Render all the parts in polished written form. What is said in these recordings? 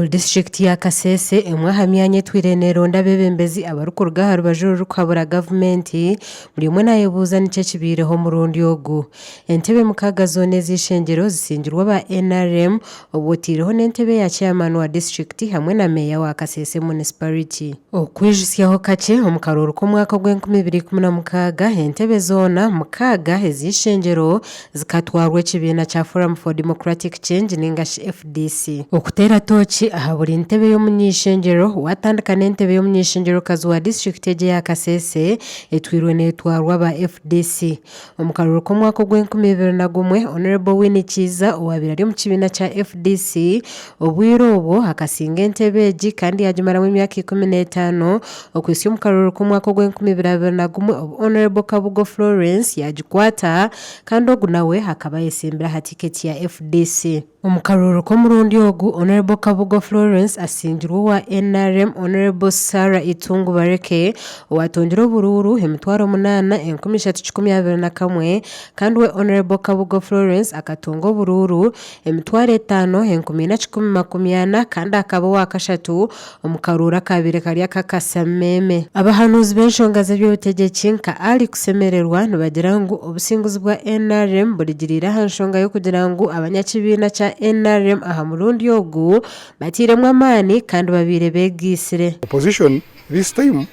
Omuri disiturikiti ya Kasese, emwe aha myanya etwire neeronda abeebembezi abarikuruga aha rubaju orurikuhabura gavumenti, buri omwe naayebuuza niki ekibaireho omurundi ogu. Entebe mukaaga zoona ez'eishengyero zisingirwe aba nrm obwo otaireho n'entebe ya chairman wa disiturikiti hamwe na meeya wa Kasese Munisipariti. Okwijutsyaho kakye, omu karuuru k'omwaka ogw'enkumi ibiri ikumi na mukaaga, entebe zoona mukaaga ez'eishengyero zikatwarwa ekibiina kya Forum for Democratic Change ninga shi FDC. Okuteera tooki aha buri ntebe y'omuny'eishengyero, waatandika n'entebe y'omuny'eishengyerokazi wa disiturikiti egi eya Kasese etwirwe neetwarwa aba FDC. Omu karuuru k'omwaka ogw'enkumi ibiri na gumwe, Hon. Winnie Kiiza owaabaire ari omu kibiina kya FDC obwire obwo akasinga entebe egi kandi yaagimaramu emyaka 15 okuhitsya omu karuuru k'omwaka ogw'enkumi ibiri abiri na gumwe obu Hon. Kabugo Florence yaagikwata kandi ogu nawe akaba ayetsimbire aha tiketi ya FDC. Omu karuuru k'omurundi ogu, Hon. Kabugo Florence asingirwe owa NRM Hon. Sarah Itungu Bareke owatungire oburuuru 8321 kandi we Hon. Kabugo Florence akatunga oburuuru 5440 kandi akaba owakashatu omu karuuru akaabaire kari ak'akasameeme. Abahanuuzi b'enshonga z'eby'obutegyeki nka Ali Kusemererwa nibagira ngu obusinguzi bwa nrm burigiriire aha nshonga y'okugira ngu abanyakibiina kya nrm aha murundi ogu batairemu amaani kandi babaire beegaitsire. Opposition this time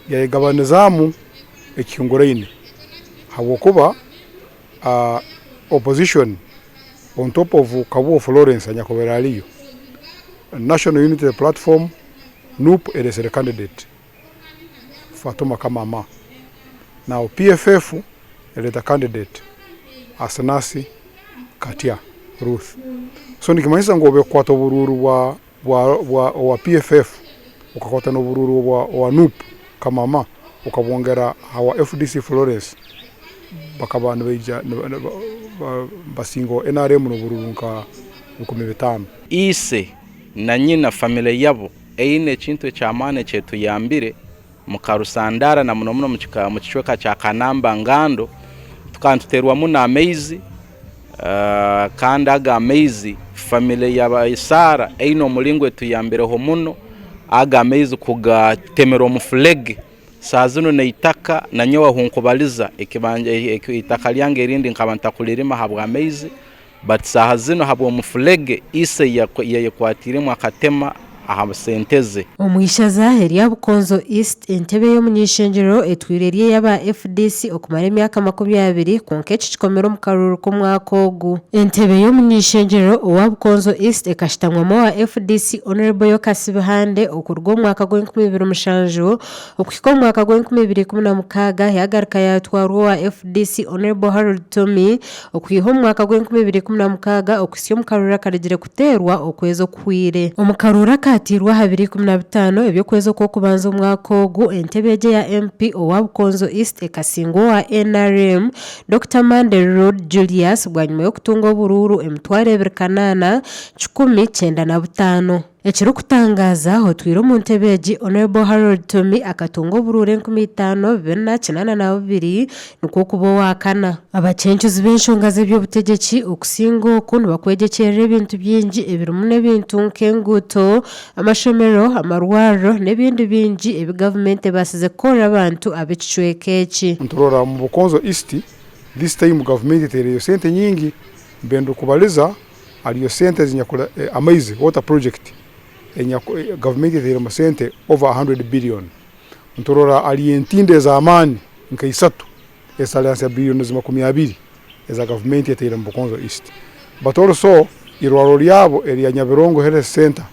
yayegabanizaamu ekihinguraine habwokuba opposition on top of Kabugo Florence anyakubaire ariyo, National Unity Platform, NUP eresire candidate Fatuma Kamama. Now PFF ereeta candidate Asinasi Katya Ruth. So nikimanyisa ngu obu okukwata oburuuru bwa bwa bwa owa PFF okakwata n'oburuuru obwa owa NUP Kamama okabwongera aha wa FDC Florence bakaba nibaija basinga owa NRM n'oburuuru nka 5000. Ise na nyina family yabo eine ekintu eky'amaani ekyetuyambire muka Rusandara na muno muno omu kicweka kya Kanamba Ngando, tukaba nituterwa muno amaizi kandi ago amaizi family ya Sarah eine omuringo etuyambireho muno, ago amaizi kugatemera omufurege, saaha zinu n'eitaka nanyowe ahu nkubariza eitaka ryange erindi nkaba ntakuririma ahabw'amaizi But saaha zinu ahabw'omufurege ise yayekwatiiremu akatema aha sente ze. Omu ishaza erya Bukonzo East, entebe y'omuny'eishengyero etwire eri ey'aba FDC okumara emyaka 20 kwonka eki kikomire omu karuuru k'omwaka ogu. Entebe y'omuny'eishengyero owa Bukonzo East ekashutamwamu owa FDC Honourable Yokasi Bihande okuruga omu mwaka gw'enkumi ibiri mushanju Okuhika omu mwaka gw'enkumi ibiri ikumi na mukaaga yagaruka yatwarwa owa FDC Honourable Harold Tomi okwiha omu mwaka gw'enkumi ibiri ikumi na mukaaga okuhitsya omu karuuru akarigire kuteerwa okwezi okuhweire. Omu karuuru akaateirwe aha biro 15 eby'okwezi okw'okubanza omwaka ogu, entebe egi eya MP owa Bukonzo East ekasingwa owa nrm, Dokita Monday Rud Julius bwanyima y'okutunga oburuuru 2195. Ekirikutangaaza, otwire omu ntebe egi, Honourable Harold Tomi akatunga oburuuru 5482 nikwo kuba owaakana. Abacencuzi b'enshonga z'eby'obutegyeki okusinga oku nibakwegyekyerera ebintu bingi ebirimu n'ebintu nk'enguuto, amashomero, amarwariro n'ebindi bingi ebi gavumenti ebaasize kukorera abantu ab'ekicweka eki. Niturora omu Bukonzo East, this time gavumenti eteireyo sente nyingi mbenda okubariza hariyo sente ezinyakura amaizi water project gavumenti eteiremu sente over 100 billion. Niturora hariyo entindo ez'amaani nka isatu ezitari ahansi ya billions 20 eza gavumenti eteire omu Bukonzo East. But also eirwariro ryabo erya Nyabirongo Health Centre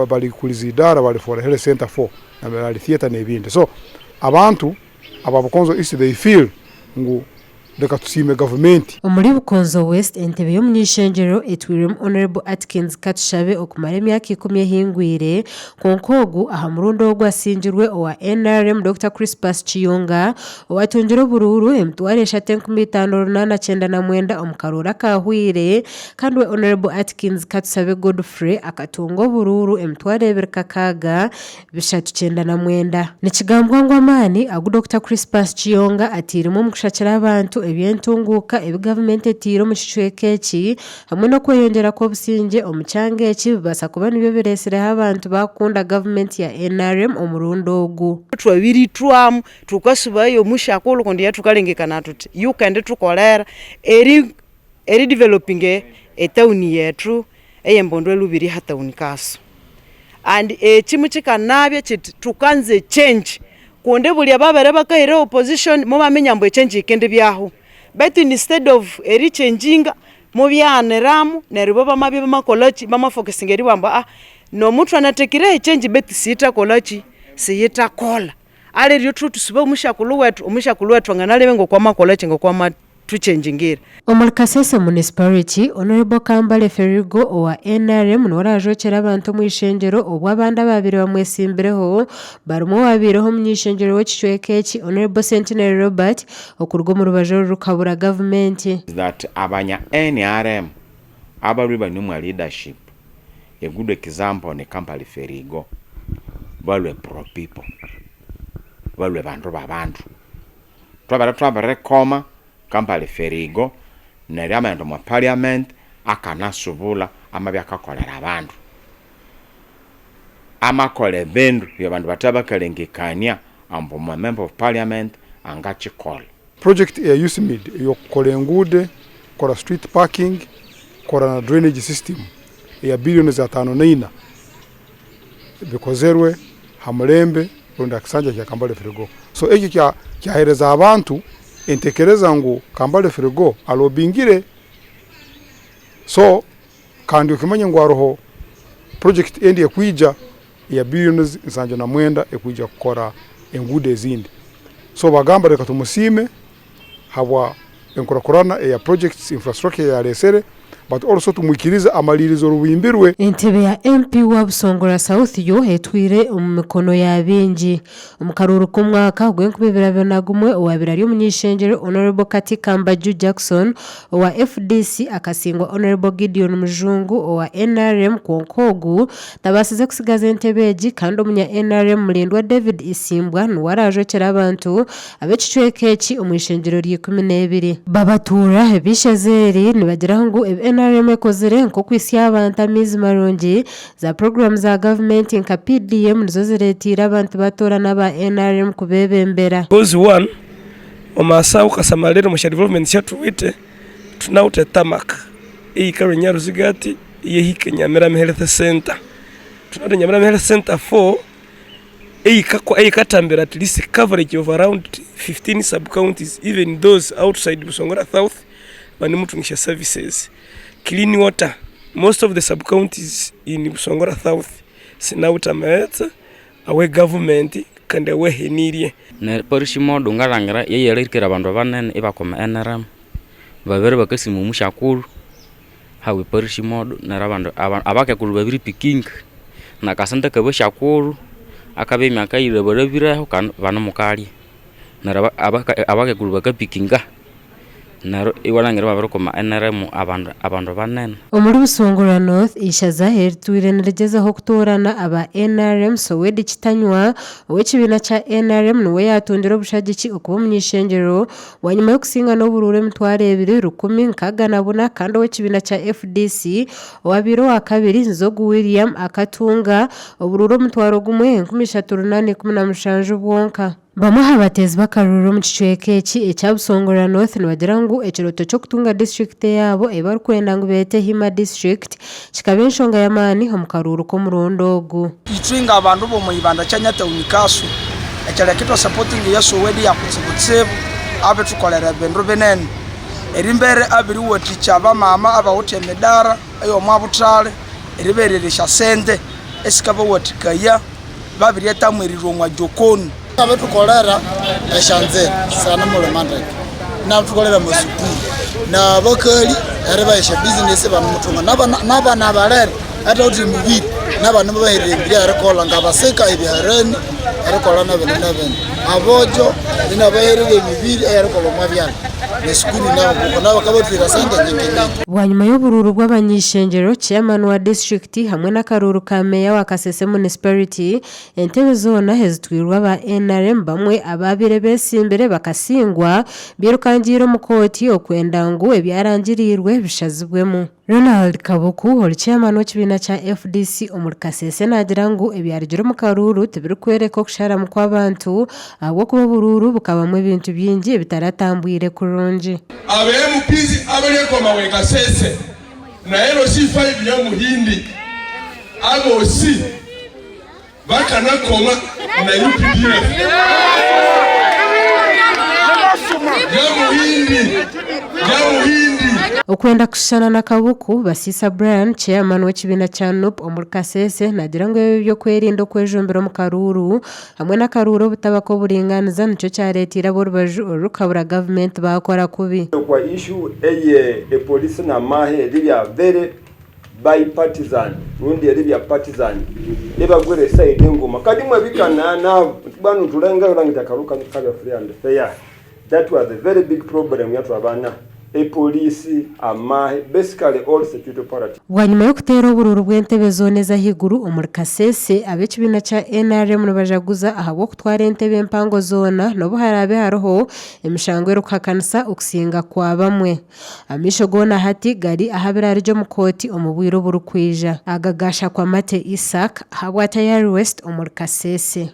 barikuriza eidaara barifoora Health Centre 4 nambere hari theatre n'ebindi. So abantu aba Bukonzo East they feel ngu Reka tusiime gavumenti. Omuri Bukonzo West, entebe y'omuny'eishengyero etwirwemu Honourable Atkins Katushabe okumara emyaka ikumi ehingwire, kwonka ogu aha murundi ogu asingirwe owa nrm Dokita Crispus Kiyonga owatungire oburuuru 35,899 omu karuuru akaahweire kandi we Honourable Atkins Katusabe Godfrey akatunga oburuuru 26,399. Nikigambwa ngu amaani agu Dokita Crispus Kiyonga atairemu omu kushakira abantu eby'entunguuka ebi gavumenti etaire omu kicweka eki hamwe n'okweyongyera kw'obusingye omu kyanga eki bibaasa kuba nibyo bireetsireho abantu baakukunda gavumenti ya NRM omurundi ogu. Twabiritwamu thukasubayo omusyakulu kundi yathukalengekana thuthi yukendithukolera eri eri developinga e town yethu eye Mbondo Lubiri ha town council and eki mukikanabya kiti thukanza e change kundi buli ababere bakahira opposition mubaminya ambu e change yikendibyaho baitu instead of eri changinga mubyaghanilamu neryo bo bamabya bamakolhaki bama focusinga eribugha ambu nomuthwanathekireho e change baitu siyithakolhaki siyithakolha. Aliryo ithwe thusibe omusyakulhu wethu, omusyakulhu wethu anganalebe ngokwamakolhaki ngokwama thuchenjingire. Omuri Kasese Municipality, Honourable Kambale Ferigo owa NRM niwe orajwekyera abantu omu ishengyero obwo abandi abaabaire bamwetsimbireho barimu owabaireho omuny'ishengyero w'ekicweka eki Honourable Centenary Robert okuruga omu rubaju orurikuhabura gavumenti. That abanya nrm abalwi bali omwa leadership a good example ni Kampala Ferigo balwe pro people balwe bandu ba bandu. Twabere twabirikoma Kampala Ferigo neryo amaghenda omwa parliament akanasubula amabya akakolera abandu. Amakolha ebindu ebyabandu bathe bakalengekania ambu omwa member of parliament angakyikolha. Project eya USMID ey'okukora enguude, kukora street parking, kukora na drainage system eya billions ataano naina bikozerwe ha mulembe rundi aha kisanja kya Kambale Firigo. So ekyo kyahereza abantu entekereza ngu Kambale Firigo alobingire so kandi okimanye ngu haroho project endi ekwija eya billions 79 ekwija kukora enguudo ezindi. So bagamba reka tumusiime habwa enkurakurana eya projects infrastructure eyaresere but also tumwikirize amalirize orubimbi rwe. Entebe ya MP wa Busongora South yo etwire omu mikono ya baingi. Omu karuuru k'omwaka gw'enkumi ibiri abiri na gumwe, owaabaire ari omuny'eishengyero Honourable Kati Kambaju Jackson owa FDC akasingwa Honourable Gideon Mujungu owa NRM kwonka ogu tabaasize kutsigaza entebe egi kandi omunya NRM Mulindwa David Isimbwa niwe araajwekyere abantu ab'ekicweka eki omu ishengyero rya 12. Babatuura b'eishaza eri nibagira ngu ebi NRM ekozire nk'okwitsya abantu amaizi marungi, za puroguraamu za gavumenti nka PDM nizo zireeteire abantu batoorana aba NRM kubeebembera. Cause one, omu Kasamarero omu sha development sha tuwite tunawute tarmac eyikarwa Nyaruziga ati eyehika Nyamirama Health Center. Tunawute Nyamirama Health Center for eyikatambira at least coverage of around 15 sub counties even those outside Busongora South banimutungisha services. Clean water, most of the sub counties in Busongora South sinawute amaghetse awe government kandi awehenirie. Neryo parish model ngalhangira yeyalhikire abandu abanene ibakoma NRM. Babere bakasima omusyakulhu habwe parish model neryo abandi abakekulhu babiripikinga nakasente kabasyakulhu akabya emyaka eyilhabalhabireho kandi banemukalya. Neryo abakekulhu bakapikinga neryo iwalhangira ibabirikoma NRM abandu abandu banene. Omuri Busongora North, eishaza eritwire nirigyezaho kutoorana aba NRM, Sowedi Kitanywa ow'ekibiina kya NRM niwe yaatungire obushagiki okuba omuny'eishengyero bwanyima y'okusinga n'oburuuru 2,064 kandi ow'ekibiina kya FDC owabaire owakabiri Nzogu William akatunga oburuuru 1,3817 bwonka. Bamwe aha bateezi b'akaruuru omu kicweka eki ekya Busongora North nibagira ngu ekirooto ky'okutunga disiturikiti eyaabo ei barikwenda ngu beete Hima District kikaba enshonga y'amaani omu karuuru k'omurundi ogu. Itwe ng'abandu b'omu Ibanda Chanya Town Council, ekyaleka itwa supportinga Yesu owedi ya kutsibutsibu abitukolera ebindu binene. Erimbere abiriwathikya abamama abawithe emidara ey'omwa buthali, eribahererya sente esikabawathikaya babiryetamu erirwa omwa jokoni. Abitukolera esyanzira sihane mulima ndeke, inabithukolera amasukuru, nabakali eribaha esya business ibanemuthunga, nabana abalere athawithe emibiri nabana ibabahererya emibiri eyerikolha ngabasika ebiharani erikolha nebindi nebindi. Abojo inabahererya emibiri eyerikolha omwa byalha. Nesukuru nabo kuko nabo bakabatwira sente nyingi nyingi. Bwanyima y'oburuuru bw'abany'eishengyero, Chairman wa disiturikiti hamwe n'akaruuru ka Meeya wa Kasese Municipality, entebe zoona ezitwirwe aba nrm bamwe abaabaire beesimbire bakasingwa bairukangiire omu kooti okwenda ngu ebyarangiriirwe bishazibwemu. Ronald Kabuku, ori Chairman w'ekibiina kya FDC omuri Kasese naagira ngu ebyarugire omu karuuru tibirikworeka okusharamu kw'abantu ahabw'okuba oburuuru bukabamu ebintu bingi ebitaratambwire kurungi. Aba MPs abari ekoma we Kasese na LC5 ya Muhindi abosi bakanakoma na updf ya Muhindi ya Muhindi. Okwenda kushushana na Kabuku, Basiisa Brian, Chairman w'ekibiina kya nup omuri Kasese naagira ngu eb'ebyokwerinda okwejumbira omu karuuru hamwe n'akaruuru obutaba k'oburingaaniza nikyo kyareeteire ab'orubaju orurikuhabura gavumenti baakora kubi. Kwa issue eye epolice namahe ribya very bipartisan rundi eri bya partisan ebagwire eside engoma kadi mwabikana nabo nituba niturenga nti akaru kanu kabya free and fair that was a very big problem yatwabana epolice amahe basically all security operatives. Bwanyima y'okuteera oburuuru bw'entebe zoona ez'ahaiguru omuri Kasese, ab'ekibiina kya nrm nibajaguza ahabw'okutwara entebe empango zoona n'obu haraabe hariho emishango erikuhakanisa okusinga kwa bamwe. Amaisho goona hati gari aha birarigye omu kooti omu bwire oburikwija. Aga gaashakwa Mate Isaac ahabwa Tayari West omuri Kasese.